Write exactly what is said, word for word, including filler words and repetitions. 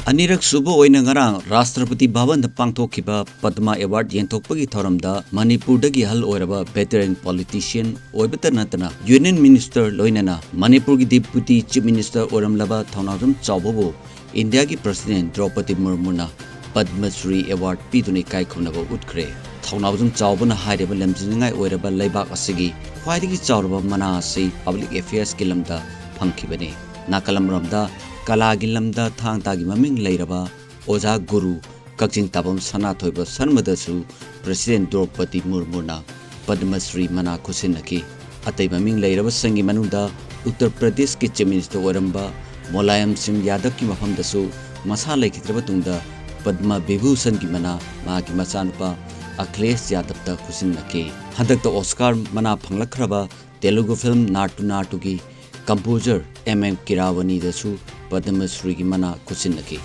ꯑꯅꯤꯔꯛ ꯁꯨꯕ ꯑꯣꯏꯅ ꯉꯔꯥꯡ ꯔꯥꯁꯇ꯭ꯔꯄꯇꯤ ꯚꯕꯟꯗ ꯄꯥꯡꯊꯣꯛꯈꯤꯕ ꯄꯗꯃ ꯑꯦꯋꯥꯔꯗ ꯌꯦꯟꯊꯣꯛꯄꯒꯤ ꯊꯧꯔꯝꯗ ꯃꯅꯤꯄꯨꯔꯗꯒꯤ ꯑꯍꯜ ꯑꯣꯏꯔꯕ veteran politician ꯑꯣꯏꯕꯇ ꯅꯠꯇꯅ Union Minister ꯂꯣꯏꯅꯅ ꯃꯅꯤꯄꯨꯔꯒꯤ Deputy Chief Minister ꯑꯣꯏꯔꯝꯂꯕ ꯊꯧꯅꯥꯎꯖꯝ ꯆꯥꯎꯕꯕꯨ ꯏꯟꯗꯤꯌꯥꯒꯤ President ꯗ꯭ꯔꯧꯄꯗꯤ ꯃꯨꯔꯃꯨꯅ ꯄꯗꯃ ꯁ꯭ꯔꯤ ꯑꯦꯋꯥꯔꯗ ꯄꯤꯗꯨꯅ ꯏꯀꯥꯏ ꯈꯨꯝꯅꯕ ꯎꯠꯈ꯭ꯔꯦ꯫ ꯊꯧꯅꯥꯎꯖꯝ ꯆꯥꯎꯕꯅ ꯍꯥꯏꯔꯤꯕ ꯂꯝꯖꯤꯡꯅꯤꯡꯉꯥꯏ ꯑꯣꯏꯔꯕ ꯂꯩꯕꯥꯛ ꯑꯁꯤꯒꯤ ꯈ꯭ꯋꯥꯏꯗꯒꯤ ꯆꯥꯎꯔꯕ ꯃꯅꯥ ꯑꯁꯤ public affairsꯀꯤ ꯂꯝꯗ ꯐꯪꯈꯤꯕꯅꯤ꯫ ꯅꯥꯀꯜ ꯑꯃꯔꯣꯝꯗ ꯀꯂꯥꯒꯤ ꯂꯝꯗ ꯊꯥꯡ ꯇꯥꯒꯤ ꯃꯃꯤꯡ ꯂꯩꯔꯕ ꯑꯣꯖꯥ ꯒꯨꯔꯨ ꯀꯛꯆꯤꯡ ꯇꯥꯕꯝ ꯁꯅꯥꯊꯣꯏꯕ ꯁꯔꯃꯗꯁꯨ President ꯗ꯭ꯔꯧꯄꯗꯤ ꯃꯨꯔꯃꯨꯅ ꯄꯗꯃ ꯁ꯭ꯔꯤ ꯃꯅꯥ ꯈꯨꯠꯁꯤꯟꯅꯈꯤ꯫ ꯑꯇꯩ ꯃꯃꯤꯡ ꯂꯩꯔꯕꯁꯤꯡꯒꯤ ꯃꯅꯨꯡꯗ ꯎꯠꯇꯔ ꯄ꯭ꯔꯗꯦꯁꯀꯤ Chief Minister ꯑꯣꯏꯔꯝꯕ ꯃꯨꯂꯥꯌꯝ ꯁꯤꯡ ꯌꯥꯗꯕꯀꯤ ꯃꯐꯝꯗꯁꯨ ꯃꯁꯥ ꯂꯩꯈꯤꯗ꯭ꯔꯕ ꯇꯨꯡꯗ ꯄꯗꯃ ꯕꯤꯚꯨꯁꯟꯒꯤ ꯃꯅꯥ ꯃꯍꯥꯛꯀꯤ ꯃꯆꯥꯅꯨꯄꯥ ꯑꯈꯤꯂꯦꯁ ꯌꯥꯗꯕꯇ ꯈꯨꯠꯁꯤꯟꯅꯈꯤ꯫ ꯍꯟꯗꯛꯇ Oscar ꯃꯅꯥ ꯐꯪꯂꯛꯈ꯭ꯔꯕ ꯇꯦꯂꯨꯒꯨ film ꯅꯥꯇꯨ ꯅꯥꯇꯨꯒꯤ composer ꯑꯦꯝ ꯑꯦꯝ ꯀꯤꯔꯥꯋꯥꯅꯤꯗꯁꯨ ꯄꯗꯃ ꯁ꯭ꯔꯤꯒꯤ ꯃꯅꯥ ꯈꯨꯠꯁꯤꯟꯅꯈꯤ꯫